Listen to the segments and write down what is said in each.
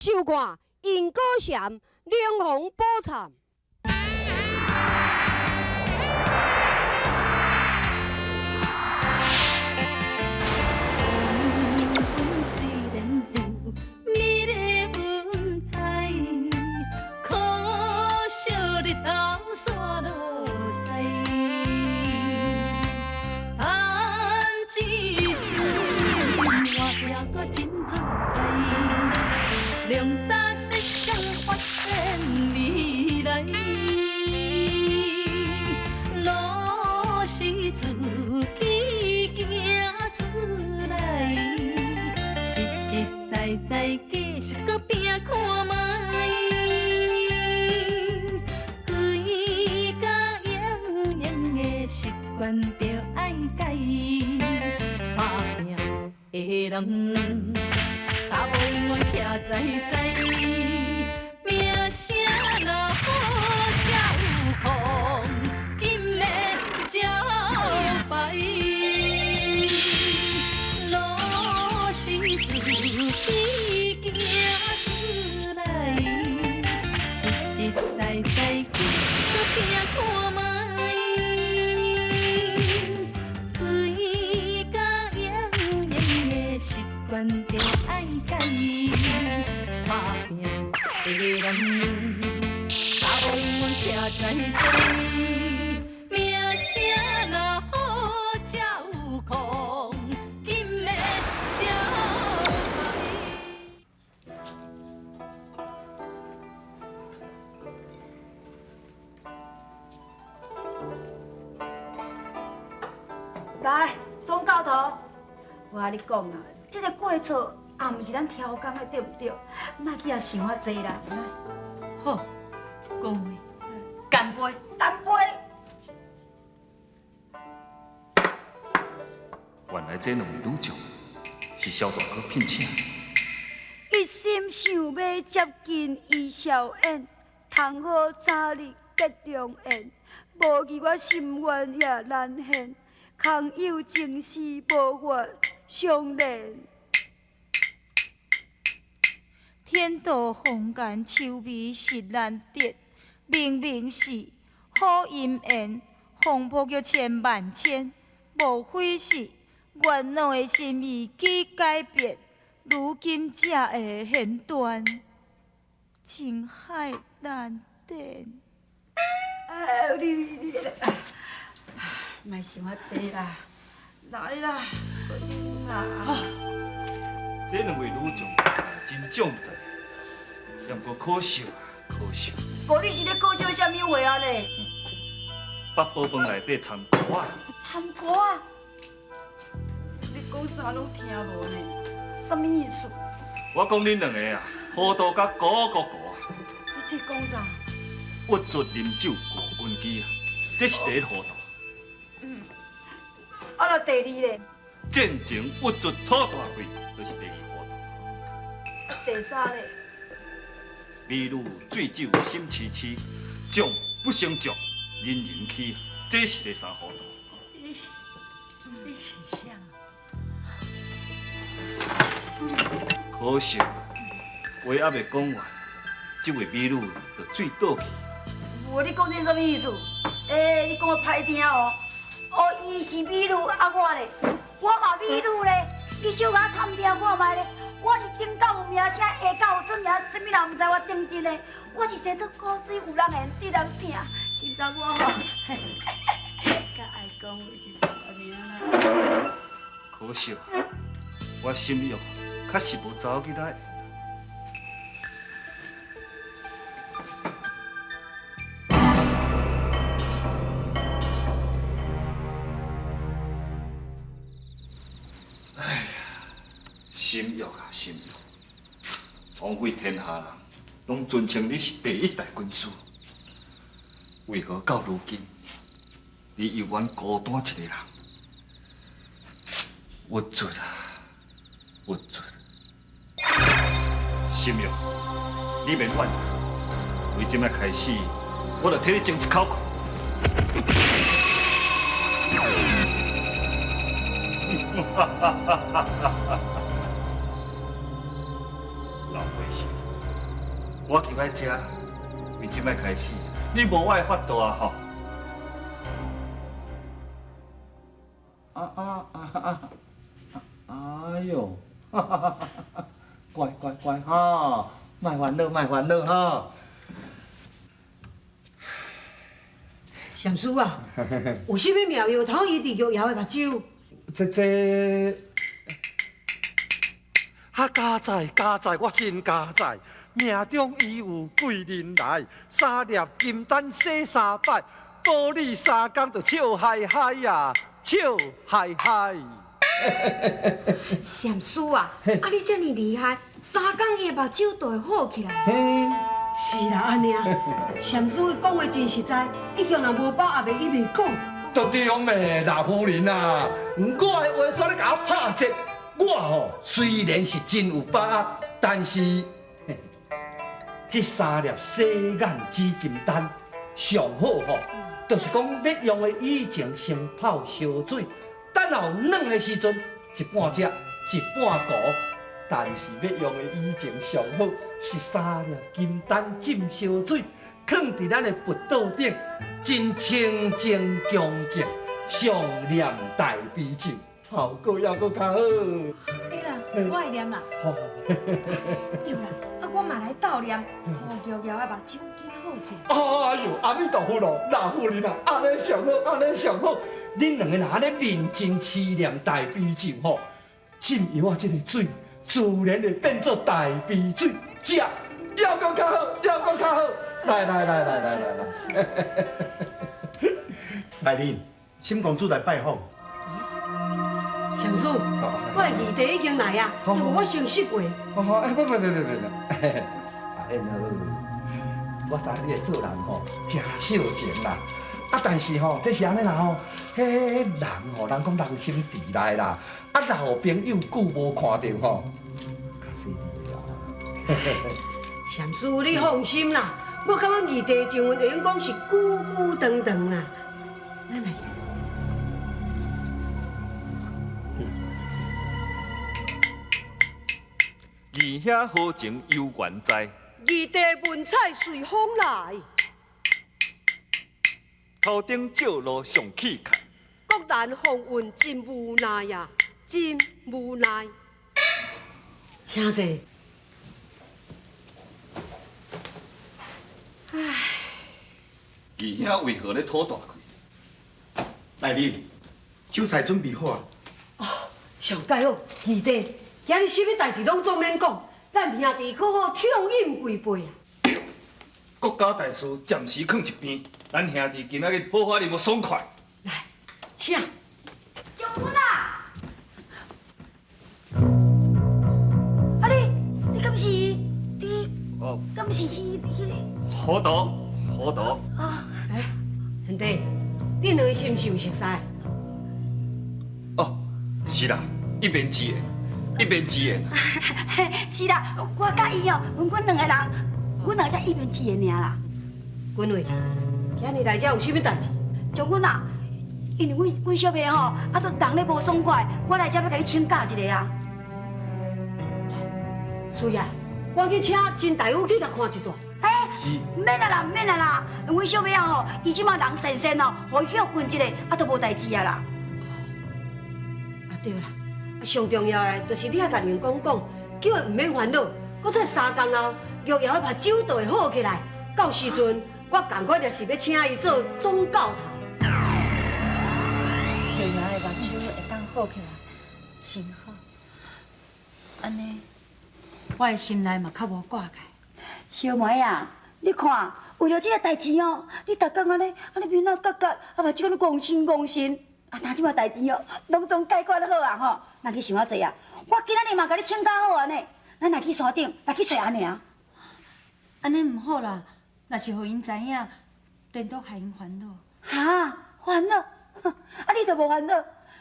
收看因果禅灵魂宝忏。虽然有美丽云彩，可惜日头煞落西。趁一阵活命阁真自在，良早设想发展未来，路是自己行出来。实实在在继续阁拼看觅，规家营营的习惯著爱改，打拼的人，脚步永远徛在在，名声若好才有空，金的招牌。路是自己行出来，实实在在继续阁拼看觅，规家营营的习惯著爱改，打拼的人，脚步永远徛在在，名声若好才有空，金的招牌。来，总教头，我佮你讲啊，这个过错也毋是咱超工的，对毋对？莫去遐想遐济啦。来，好，讲话，干杯！干杯！原来这两位女将是萧大哥聘请的。一心想欲接近伊笑颜，通好早日结良缘。无记我心愿也难现，空有情丝无法相连。天道红颜秋味实难得，明明是好姻缘，风波叫千万千，莫非是月老的心意已改变？如今才会弦断，情海难断。哎，你你你，莫想遐济啦，来啦，饮啦。这两位女将真将才，也毋过可惜啊，可惜。无你是咧可笑啥物话啊咧？八宝饭内底掺菇仔。掺菇仔？你讲啥拢听无呢？啥物意思？我讲恁两个啊，糊涂甲糊糊糊啊！你这讲啥？郁卒啉酒过军机啊，这是第一糊涂。啊，若第二咧？战前郁卒讨大贵，就是第二糊涂。第三咧？美女醉酒心痴痴，将不成将，人人欺，这是第三糊涂。你是啥？可惜，话还袂讲完，这位美女就醉倒去。无你讲这啥物意思？欸，你讲得歹听哦。哦，伊是美女，啊我咧，我嘛美女咧。你小可探听看觅咧，我是顶到有名声，下到有出名，啥物人毋知我顶真的。我是生做古水有人缘，得人疼。今朝我吼，较爱讲话一丝尔啦。可惜，我心玉确实无查某囡仔。哎呀，心玉啊，心玉，枉费天下人拢尊称你是第一大军师，为何到如今，你犹原孤单一个人？郁卒啊，郁卒！心玉，你免怨叹，为这摆开始，我就替你争一口气。老和尚，我入來遮，為這擺開始，你無我的法度啊吼！啊啊啊啊！哎喲，哈哈哈哈！乖乖乖哈，莫烦恼，莫烦恼哈。禅师啊，有啥物妙药通医治玉瑶的目睭？这这，啊，佳哉佳哉，我真佳哉！命中已有贵人来，三粒金丹洗三摆，保你三工就笑嗨嗨呀，笑嗨嗨！禅师啊，啊你这么厉害，三工伊的目睭就会好起来。是啦，按呢啊，禅师讲话真实在，一向若无把握的，伊袂讲。都对咩，老夫人啊，我的话煞咧共我拍折。我吼虽然是真有把握，但是这三粒洗眼紫金丹上好吼，就是讲欲用的以前先泡烧水，等候软的时阵一半食一半糊。但是欲用的以前上好是三粒金丹浸烧水，囥伫咱的佛桌顶，真清净恭敬，上念大悲咒，效果犹阁较好。对啦，我会念啦。好。对啦，啊我嘛来斗念，予玉瑶的目睭紧好起来。哎哟，阿弥陀佛咯，老夫人啊，按呢上好，按呢上好。恁两个若按呢认真持念大悲咒吼，浸药仔这个水，自然会变做大悲水，食犹阁较好，犹阁较好。来来来来来来来，大人，沈公子来拜访。禅师，我的二弟已经来啊，要无我先失陪。哦，哎，不不不不不不，阿燕好，我知你的做人吼，真少情啦。啊，但是吼，这是按呢啦吼，彼人吼，人讲人心地内啦，啊，老朋友久无看著吼，较细腻啦。禅师，你放心啦，我感觉二弟情分会用讲是久久长长啦。咱来。二兄好情犹原在，二弟文采随风来。头顶照路上气概，国难风云真无奈呀，真无奈。请坐。唉，二兄为何咧吐大气？大人，酒菜准备好啊。哦，上盖好，二弟，今日啥物代志拢总免讲，咱兄弟好好畅饮几杯啊。对，国家大事暂时囥一边，咱兄弟今仔日好好啉个爽快。来，请。将军啊！啊你，你敢是你？哦。敢是彼彼个？糊涂，糊涂。啊！哎，兄弟，恁两个是毋是有熟似？哦，是啦，一面之缘，一面之缘。是啦，我佮伊哦，阮两个人，阮两个才一面之缘尔啦。君伟，今日来遮有啥物代志？将军啊，因为阮阮小妹吼，啊，都人咧无爽快，我来遮欲共你请教一下啊。是啊，赶紧请金大夫去共看一撮。哎，毋免啊啦，毋免啊啦，阮小妹仔吼，伊这马人善善哦，予伊歇睏一下，啊，都无代志啊啦。啊对啦，啊上重要的就是你爱共林公讲，叫伊毋免烦恼，阁再三工后，玉瑶的目睭就会好起来。到时阵，我仝款也是欲请伊做总教头。玉瑶的目睭会当好起来，真好。按呢，我的心内嘛较无挂碍。小妹啊，你看，为著这个代志哦，你逐工按呢，按呢面仔角角，啊目睭按呢戆神戆神，啊，那这马代志哦，拢总解决好啊吼。若去想较济啊，我今仔日嘛共你请假好啊呢，咱来去山顶，来去揣阿娘。按呢毋好啦，若是予𪜶知影，颠倒害𪜶烦恼。哈，烦恼？啊，你就无烦恼？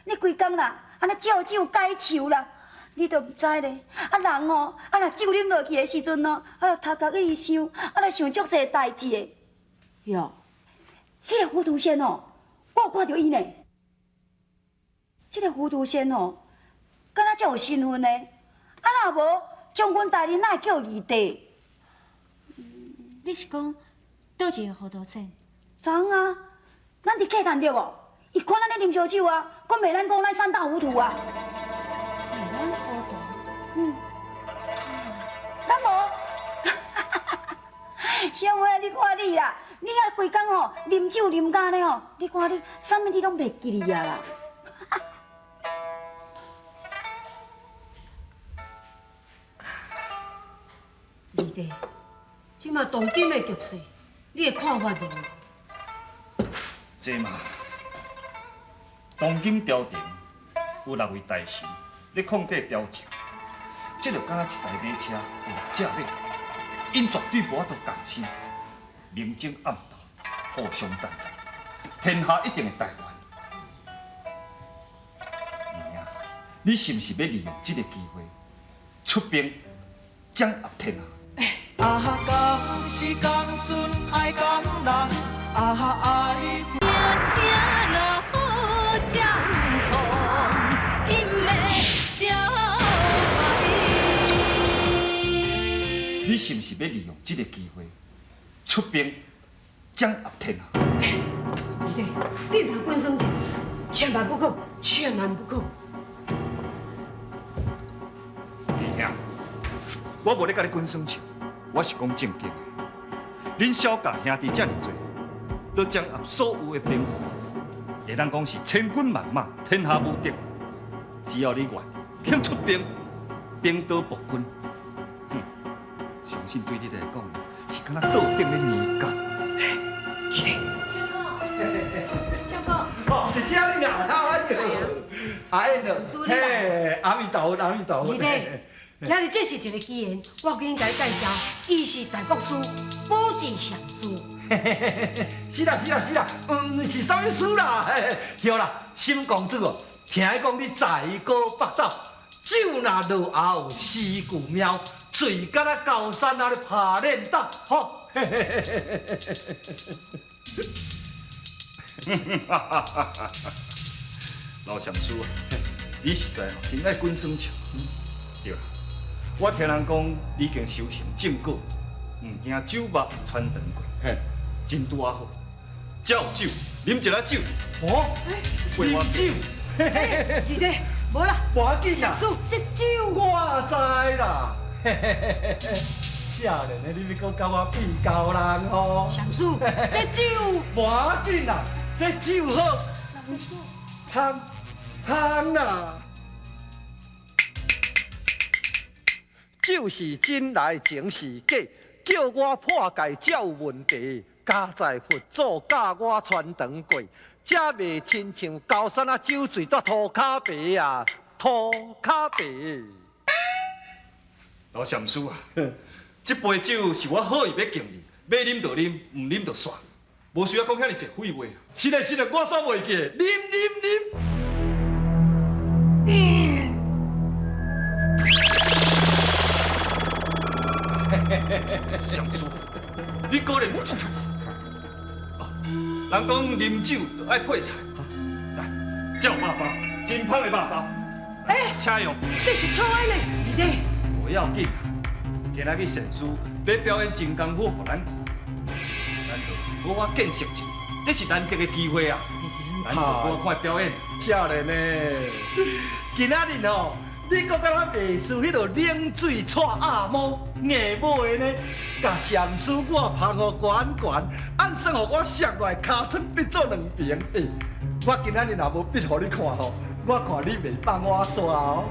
你规工啦，按呢借酒解愁啦，你都毋知咧。啊，人哦，啊若酒啉落去的时阵哦，啊，头壳一直想，啊，来想足济代志的。哟，彼个糊涂仙哦，我有看著伊呢。这个糊涂仙哦，敢若才有身份呢？啊，若无将军大人哪会叫二弟？你是講佗一个糊塗仙？昨昏啊，咱佇客棧對無？伊看咱咧啉燒酒啊，閣罵咱講咱三大糊塗啊。罵咱糊塗？嗯。敢無？小妹，你看你啦，你啊規工吼啉酒啉甲按呢吼，你看你啥物你攏袂記哩啊啦。二弟，這馬當今的局勢，你的看法如何？這嘛，當今朝廷有六位大臣咧控制朝政，這就敢若一台馬車有六隻馬，𪜶絕對無法度仝心，明爭暗鬥，互相殘殺，天下一定會大亂。二兄，你是毋是欲利用這个機會出兵掌握天下？啊，共是共阵愛共人，啊愛。声若好才有空，金的才有你是毋是欲利用這个機會出兵掌握天下？二弟，你莫管耍者，千萬不可，千萬不可！弟兄，我無咧共你滾耍笑，我是講正經的。恁蕭家兄弟遮爾濟，都掌握所有的兵權，會當講是千軍萬馬，天下無敵。只要你願意，肯出兵，兵刀暴君，哼，相信對你來講是敢若桌頂的年糕。記得，小哥，哦，佇遮呢啊，哎呦，阿燕，嘿，阿彌陀佛，阿彌陀佛。二弟，今日這是一个機緣，我緊共你介紹，伊是大國師寶智禪師。是啦是啦是啦，是啥物師啦？對啦，沈公子哦，聽講你才高八斗，酒若落喉四顧貓，嘴敢若高山仔咧拍练斗，吼！老禅师，你實在真愛滾耍笑。對啦，我聽人講你已經修成正果，毋驚酒肉穿腸過，真拄仔好。這有酒，啉一下酒。哦，飲酒。二弟，無啦，無要緊啦。師，這酒我知啦。少年的，你欲閣佮我比高人吼？禅师，這酒無要緊啦，這酒好，香香啦。酒是真來情是假，叫我破戒才有問題。家在佛祖教我傳腸過，才袂親像高山仔酒醉蹛塗跤白啊，塗跤白。老禪師啊，這杯酒是我好意欲敬你，欲啉就啉，毋啉就煞，無需要講遐爾濟廢話。是的，是的，我煞袂記，啉啉啉。禪師，你果然有一套。人講啉酒就愛配菜，來，這有肉包，真芳的肉包。欸，請用。這是草的呢，二弟。無要緊，今仔日禪師欲表演真功夫予咱看，咱就好好見識一下，這是難得的機會啊！咱就好好看表演。少年的，今仔日吼，你閣敢若袂輸彼落冷水蔡阿毛硬尾呢？共禪師我捧予懸懸，按算予我摔落來，尻川變做兩爿。欸，我今仔日若無比予你看吼，我看你袂放我煞哦。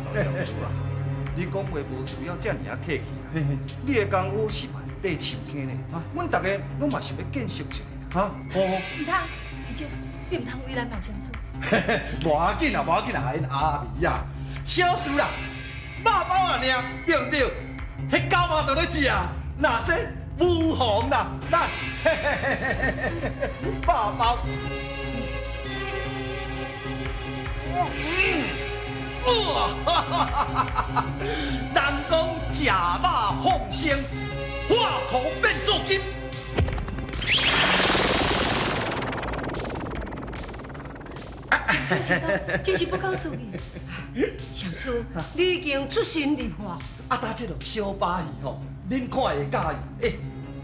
老禪師啊，你講話無需要遮爾仔客氣啊！你的功夫是萬塊深坑呢，阮逐个攏嘛想欲見識一下。哈，好。毋通，二姐，你毋通為難老禪師。無要緊啦，無要緊啦，阿彌啊，小事啦，肉包爾，對毋對？彼狗仔就咧食，若這無妨啦，來，嘿嘿嘿嘿嘿，肉包。哇哈哈哈哈！人講食肉放生，化土變做金。真是不可思議。禪師，你已經出神入化。啊，搭這落小把戲吼，恁看會佮意。欸，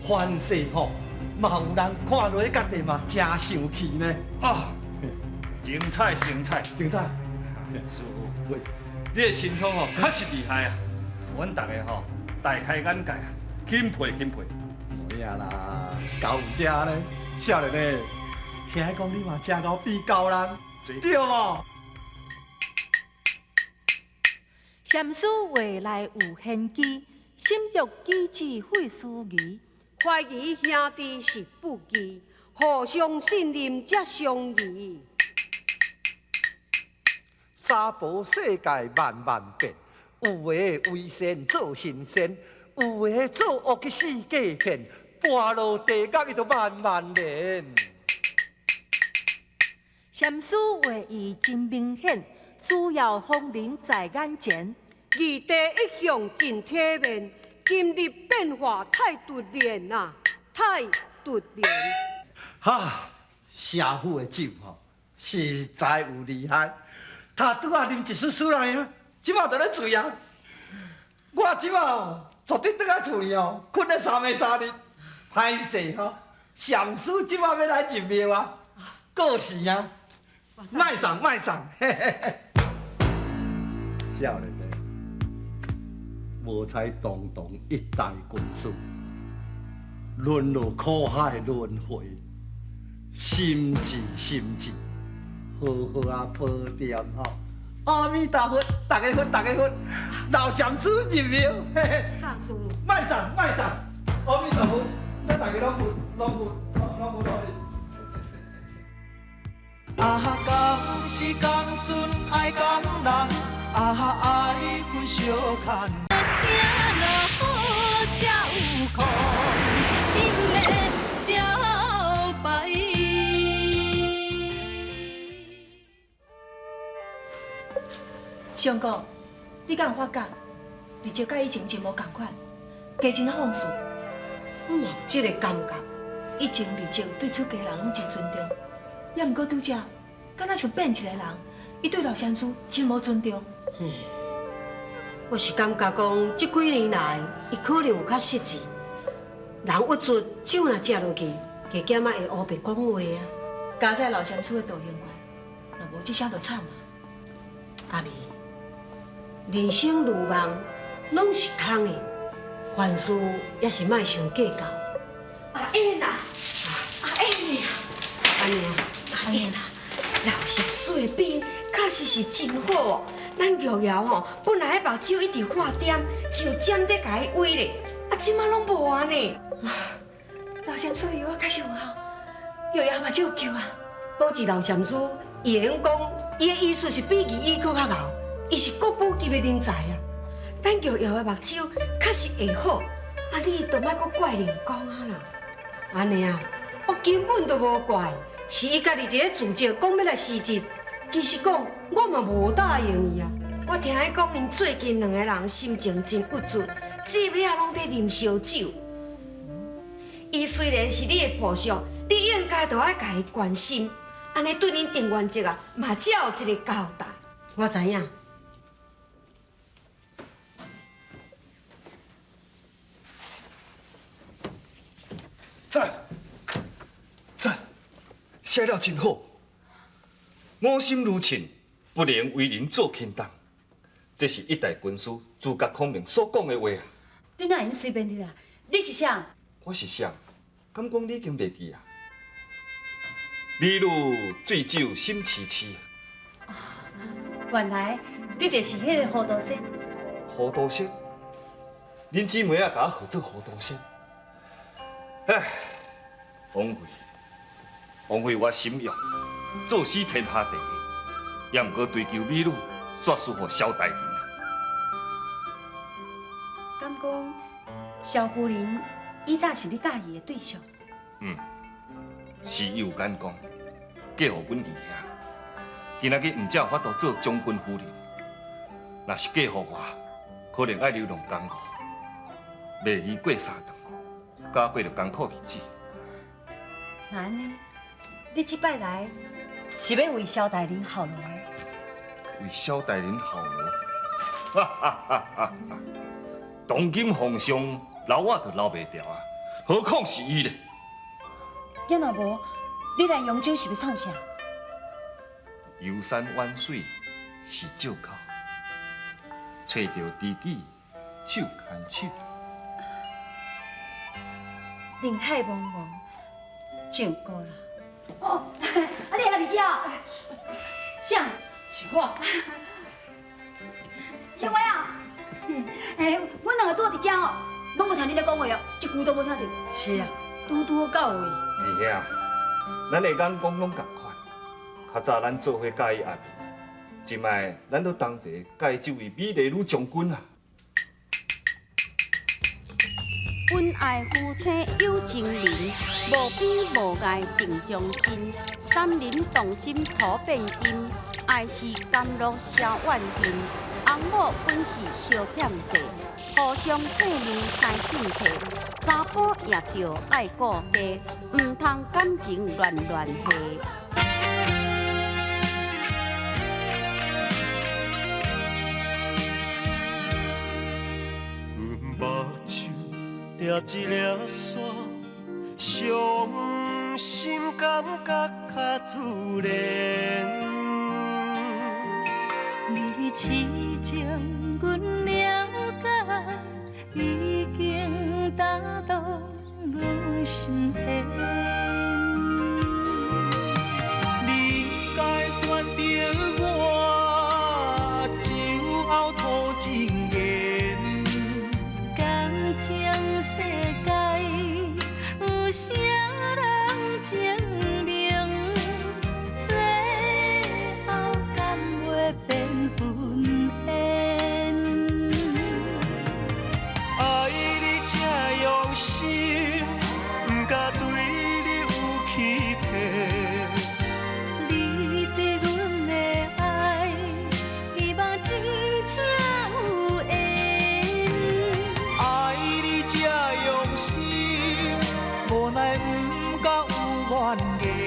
凡事吼，嘛有人看落去，家己嘛真生氣呢。啊，精彩精彩精彩！師傅，你的神通吼確實厲害啊！阮大家吼大開眼界啊，欽佩欽佩。無影啦，到這呢，少年的，聽講你嘛真𠢕比高人，對無？禪師話內有玄機，心欲機智費思議，懷疑兄弟是不義，互相信任才相宜。三寶世界萬萬變，有的為善做神仙，有的做惡去四界騙，跋落地獄伊就慢慢練。禪師話意真明顯，需要風鈴在眼前。二弟一向真體面，今日變化太突然啊，太突然。哈，社府的酒吼，實在有厲害。他拄仔啉一絲絲來啊，這馬就咧醉啊。我這馬哦，絕對轉來厝裡哦，睏咧三暝三日，歹勢吼。禪師這馬欲來入廟啊，過時啊，莫送莫送，嘿嘿嘿。少年的，無彩堂堂一代軍師，淪落苦海輪迴，心志心志。好好啊，保重吼！阿彌陀佛，大家佛，大家佛，老禪師入廟，嘿嘿。啥事？莫送莫送，阿彌陀佛，咱大家攏佛，攏佛，攏佛，攏佛。啊，共是共阵爱共人，啊，爱分相牵。声若好才有空，金的招牌。相公，你敢有發覺？二叔佮以前真無仝款，加真放肆。我嘛有這个感覺。以前二叔對出家人攏真尊重，也毋過拄才，敢若像變一个人，伊對老禪師真無尊重。嗯，我是感覺講，這幾年來，伊可能有較失智。人鬱卒，酒若食落去，加減仔會烏白講話啊。佳哉老禪師的道行懸，若無這聲就慘啊。阿美。人生如夢，攏是空的，凡事也是莫傷計較。阿燕啊，阿燕啊，阿娘，阿燕啊，老禪師的病確實是真好哦。咱玉瑤吼，本來彼目睭一直發點，像針咧共伊崴咧，啊，這馬攏無啊呢。老禪師的藥確實有效，玉瑤目睭有救啊。保持老禪師，伊會用講，伊的醫術是比義醫閣較𠢕。伊是國寶級的人才啊！咱玉瑤的目睭確實會好，啊，你就莫閣怪人講啊啦。按呢啊，我根本就無怪，是伊家己一个自責，講欲來辭職。其實講，我嘛無答應伊啊。我聽伊講，𪜶最近兩個人心情真鬱卒，這尾仔攏咧啉燒酒。伊雖然是你的部屬，你應該著愛共伊關心，按呢對恁鄭元哲啊，嘛才有一個交代。我知影。讚讚，寫了真好。我心如秤，不能為人做輕擔。這是一代軍師諸葛孔明所講的話啊。你哪會隨便入來？你是誰？我是誰？敢講你已經袂記啊？美女醉酒心痴痴。哦，原來你就是彼个糊塗仙。糊塗仙？恁姊妹仔共我號做糊塗仙。唉，枉費，枉費我心欲，做死天下第一，也毋過追求美女，煞輸予蕭大人。敢講蕭夫人以早是你佮意的對象？嗯，是伊有眼光，嫁予阮二兄，今仔日毋才有法度做將軍夫人。若是嫁予我，可能愛流浪江湖，賣魚過三頓。加過著艱苦日子。那按呢？你這擺來是欲為蕭大人效勞的？為蕭大人效勞？哈哈哈哈！當今皇上留我都留袂牢啊！何況是伊咧？也若無，你來揚州是欲創啥？遊山玩水是借口，揣著知己手牽手。人海茫茫，上過啦。哦，啊你來佇遮？誰？是我。小偉啊，欸，阮兩個拄佇遮哦，攏無聽恁咧講話哦，一句都無聽著。是啊，拄拄到位。二兄，咱的眼光攏仝款。較早咱做伙佮意阿明，這擺咱都同齊佮意這位美麗女將軍啊！恩愛夫妻有情人，無邊無礙定終身。三人同心土變金，愛是甘露消怨恨。翁某本是相欠債，互相體諒知進退。查埔也著愛顧家，毋通感情亂亂下。阮目睭疊一粒沙，傷心感覺較自然。你痴情，阮了解，已經打動阮心弦。你該選擇我，酒後吐真言。感情世界有啥人證明？最後敢會變分緣？愛你這用心，不敢對你有欺騙。你對阮的愛，希望真正有緣。愛你這用心，無奈不敢有怨言。